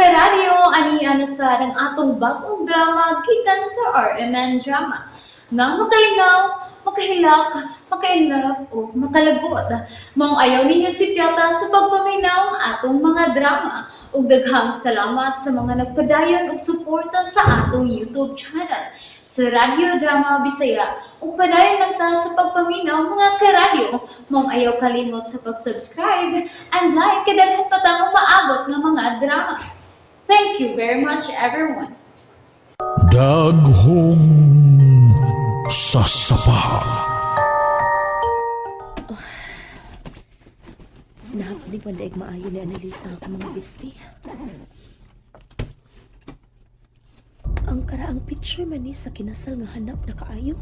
Karadyo, ani ana sa ang atong bagong drama gikan sa RMN Drama. Nga makalingaw, makahilak, makainlove o makalagot. Maong ayaw ninyo si Piata sa pagpaminaw ang atong mga drama. Ug daghang salamat sa mga nagpadayon og suporta sa atong YouTube channel sa Radyo Drama Bisaya. Ug padayon lang ta sa pagpaminaw, mga karadyo. Maong ayaw kalimot sa pag-subscribe and like kay daghan pa tang umaabot nga mga drama. Thank you very much, everyone. Daghong sasapa. Nahapnig man daig maayo ni Annalisa ang akong mga bestie. Ang karaang picture man ni sa kinasal nga hanap na kaayo.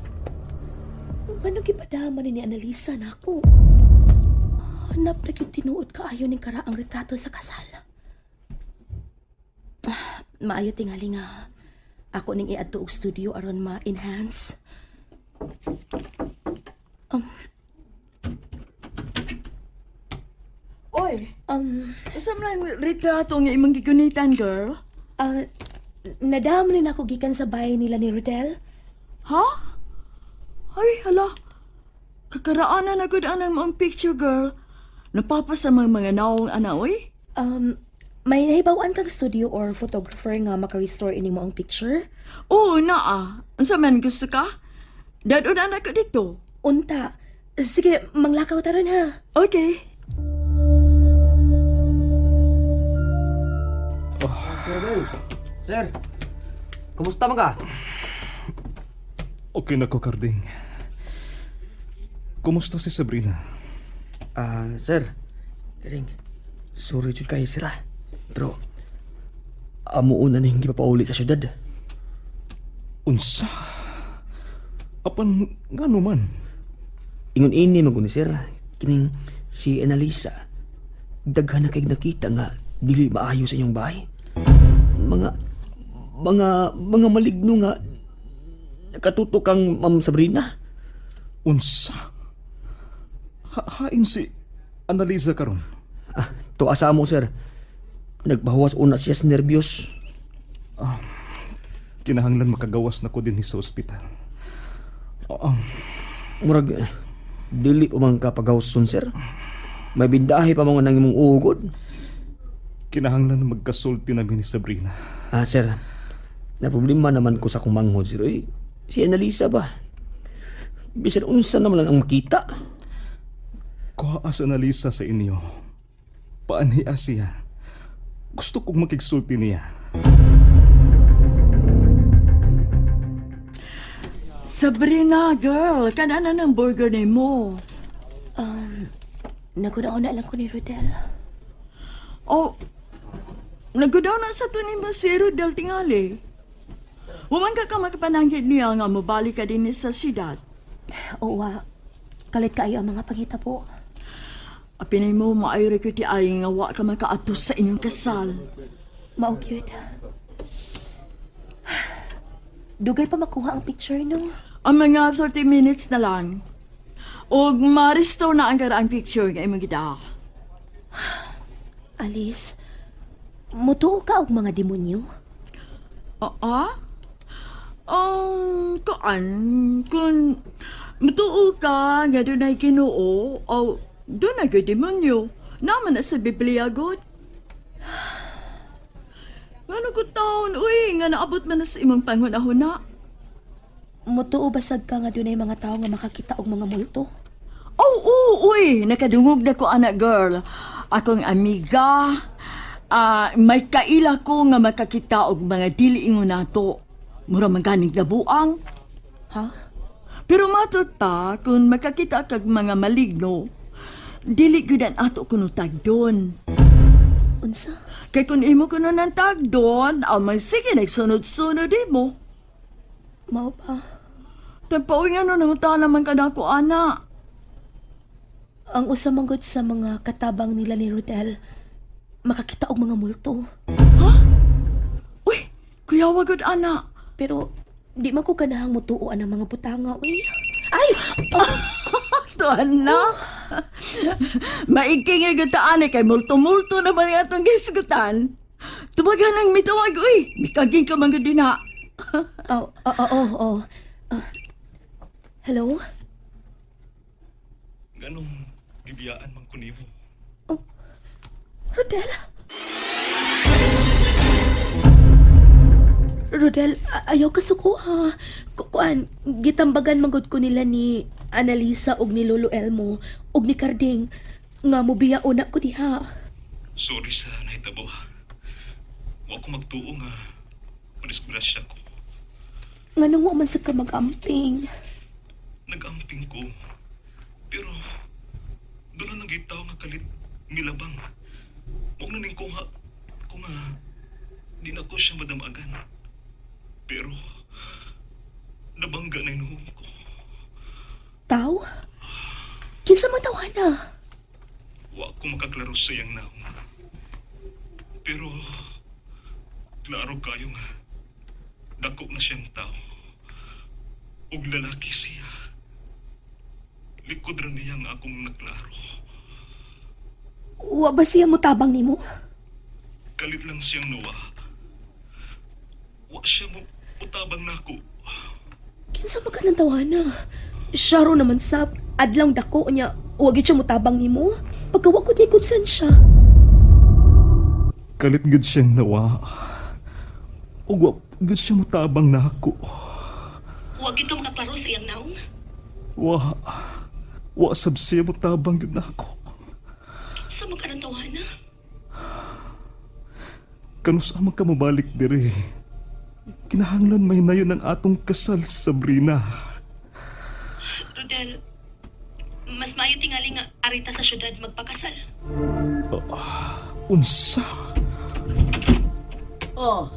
Ngano gipadama ni Annalisa nako? Hanap na gyud tinuod kaayo ning karaang retrato sa kasal. Ah, maayo tingali nga ako ning iadto og studio aron ma-enhance. Oy, usa man lang retrato nga imong gigunitan, girl? Ah, nadam ni nako gikan sa bahay nila ni Rodel. Ha? Ay, hala. Kakaraanan na gud anang maong picture, girl. Napapasa mga mga naong ana, oy. May nahibaw-an kang studio or photographer nga maka-restore ining maong picture? Oo, naa. Unsa man gusto ka? Dadon na ko dito. Unta. Sige, manglakaw ta ron ha. Okay. Sir Bel. Sir, kumusta man ka? Okay na ko, Karding. Kumusta si Sabrina? Ah, sir. Karing, sorry jud kayo sir ah. Pero, amo una ning gipapauli sa syudad. Unsa? Apan, ngano man? Ingon ini man guni sir, kining si Annalisa. Daghan na kay nakita nga dili maayo sa inyong bahay. Mga mga mga maligno nga nakatutok kang Ma'am Sabrina. Unsa? Hain si Annalisa karon. Ah, tuwa sa amo sir. Nagbawas una siya sa nervyos. Kinahanglan makagawas na ko din sa ospital. Murag, dili pa man ka pagawson, sir. May bindahe pa mga nang imong ugod. Kinahanglan magkasulti namin ni Sabrina. Ah, sir. Na problema naman ko sa akong manghod, sir. Uy, si Annalisa ba? Bisan unsa naman lang ang makita. Kuha sa Annalisa sa inyo. Paanhiya siya. Gusto kong makigsulti niya. Sabrina, girl, kanana ng burger nimo. Nagunaw na lang ko ni Rodel. Oh, nagudaw na sa to nimo si Rodel tingali. Waman ka ka makapananggit niya nga mobalik ka din sa syudad. Oo, ah. Kalit kaayo ang mga pangitabo. Apinay mo, maayo ra ko ti ay nga wa ka makaadto sa inyong kasal. Mao gyud. Dugay pa makuha ang picture no. Ang mga 30 minutes na lang. Og ma-restore na ang karaang picture nga imong gida. Alice, mutuo ka og mga demonyo? Oo? Kuan, kung mutuo ka nga dunay Ginoo o dunay gyud demonyo. Naman na sa Biblia god. Ngano ko taon, uy, nga naabot man na sa imong panghunahuna. Mutuo basag ka nga dunay mga tawo nga makakita og mga multo? Oh, oh, uy, nakadungog na ko anak girl. Akong amiga, may kaila ko nga makakita og mga dili ingon nato. Mura man ganing nabuang. Ha? Pero matod pa, kung makakita kag mga maligno, dili gyud ang ato kuno tagdon. Unsa? Kay kung imo kuno nang tagdon, amay sige nagsunod-sunod imo. Mao ba? Tagpauwi nga no, nangunta naman ka na ako, ana. Ang usa manggod sa mga katabang nila ni Rodel, makakita og mga multo. Uy, kuya wagod, ana. Pero di man ko ganahang mutuo ang mga butanga, uy. Ay! Tuan na. Maigking nga taan kay multo-multo naman nga itong gisgutan. Tubagan ang mitawag, uy. Mikaging ka mga dinha. Oh. Ah, hello? Ganong gibiyaan man ko nimo. Oh, Rodel? Rodel, ayaw ka suko ha. Kuan, gitambagan magod ko nila ni Annalisa og ni Lolo Elmo og ni Carding nga mobiya una ko diha. Sorry sa nahitabo ha. Wa ko magtuo nga madisgrasya ko. Nganong wa man sa ka mag-amping. Nag-amping ko. Pero doon na nagitaw nga kalit milabang. Huwag na ning ko nga ko nga di na ko siya madamagan. Pero nabangga na inuhom ko. Tao? Kinsa man tawhana? Wa ko makaklaro sa iyang naong. Pero klaro kayo nga dako na siyang tao. Ug lalaki siya. Likod ra niya nga akong naklaro. Wa ba siya motabang nimo? Kalit lang siyang nuwa. Wa siya mo utabang nako. Kinsa man ka ng tawhana? Siya ro naman sab adlaw dako niya. Wa gyud siya motabang nimo. Pagkawa ko ni konsensya. Kalit gud siyang nawa. Ug wa gud siya motabang nako. Wa gyud ka makaklaro sa iyang naong. Wa wa sab siya motabang gud nako. Kinsa man ka ng tawhana? Kanus man ka mobalik diri. Kinahanglan may nayon ang atong kasal, Sabrina. Rodel, mas maayo tingali nga arita sa syudad magpakasal. Unsa? Oh,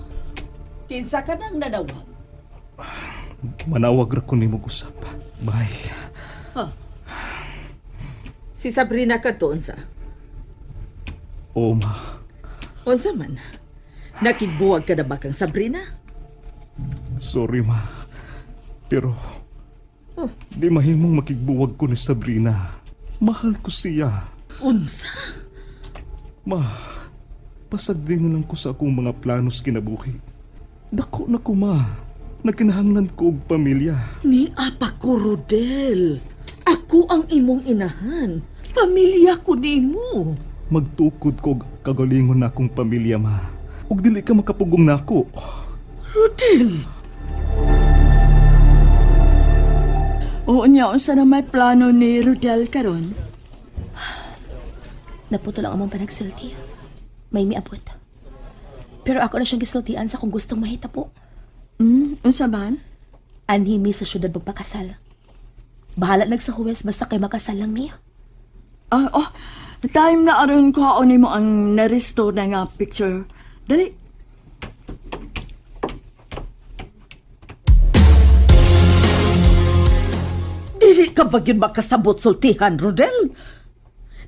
kinsa ka nang nanawag? Manawag ra ko nimo usap. Bye. Si Sabrina kadto unsa? O ma, Unsa man? Nakigbuwag ka na ba kang Sabrina? Sorry ma. Pero Oh. di mahimong makigbuwag ko ni Sabrina. Mahal ko siya. Unsa? Ma, pasagdi na lang ko sa akong mga planos kinabuhi. Dako na ko ma. Nagkinahanglan ko og pamilya. Ni apa ko, Rodel. Ako ang imong inahan. Pamilya ko nimo. Magtukod ko og kagalingon na akong pamilya ma. Ug dili ka makapugong nako. Rodel! Oo niya, unsa na may plano ni Rodel karon? Naputol ang among panagsulti. May miabot. Pero ako na siyang gisultian sa kung gustong mahitapo. Unsa man? Anhi mi sa syudad magpakasal. Bahala nag sa huwes basta kay makasal lang niya. Ah, oh, time na aron ko nimo ang na-restore na nga picture. Dali. Dili ka ba gyud makasabot sultihan, Rodel?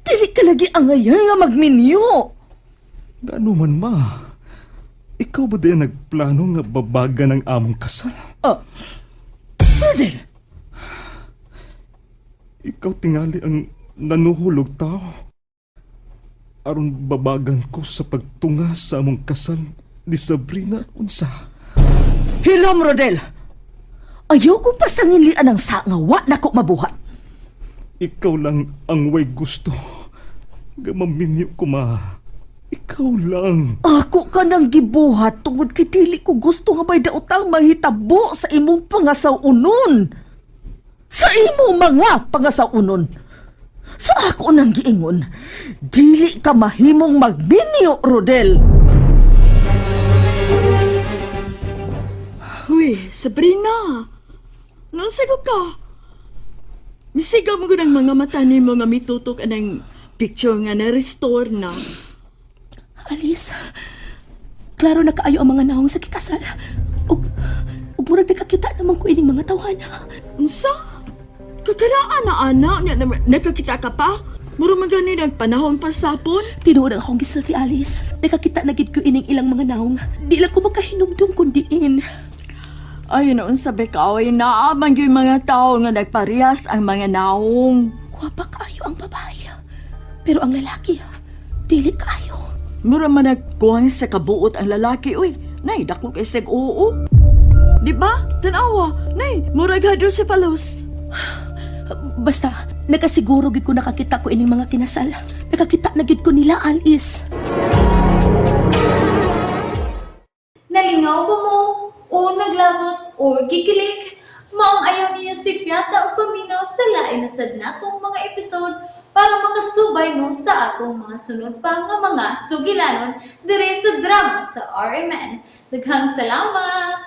Dili ka lagi angayay nga magminyo. Gano man ma. Ikaw ba din nagplano nga babaga ng among kasal? Oh. Rodel, Ikaw tingali ang nanuhulog tao. Aron babagan ko sa pagtunga sa among kasal ni Sabrina unsa. Hilom, Rodel. Ayaw ko pasangilian ang sa nga wa na ko mabuhat. Ikaw lang ang way gusto. Gamaminyo ko ma. Ikaw lang. Ako ka nang gibuhat tungod kay dili ko gusto nga may daotang mahitabo sa imong pangasaw-unon. Sa imong mga pangasaw-unon. Sa ako nang giingon, dili ka mahimong magminyo, Rodel. Uy, Sabrina. Noon sagot ka. Misigaw mo ng mga mata nimo nga mitutok anang picture nga na-restore na. Alice, klaro na kaayo ang mga naong sa kikasal. Ug, ug murag nakakita naman ko ining mga tawhana. Unsa? Kakaraan na ana, nya na, nakakita ka pa? Muro man gani nagpanahon pa sapon. Tinuod ang akong gisulti, Alice. Nakakita na gid ko ining ilang mga naong. Di lang ko makahinumdum kundi in. Ay, noon sabi ka, oy, naamang yung mga tao nga nagparehas ang mga naong. Gwapa kaayo ang babae. Pero ang lalaki, dili kaayo. Mura man nagkuhan sa kabuot ang lalaki, uy. Nay, dako kay seg oo. Di ba? Tanawa, nay, murag hydrocephalus. Basta, nakasiguro gid ko nakakita ko ining mga kinasal. Nakakita na gid ko nila, Alice. Nalingaw ba mo? O naglagot o gikilig? Maong ayaw niyo si Piata o paminaw sa lain na sad natong mga episode para makasubay mo sa atong mga sunod pa nga mga sugilanon dire sa drama sa RMN. Daghang salamat!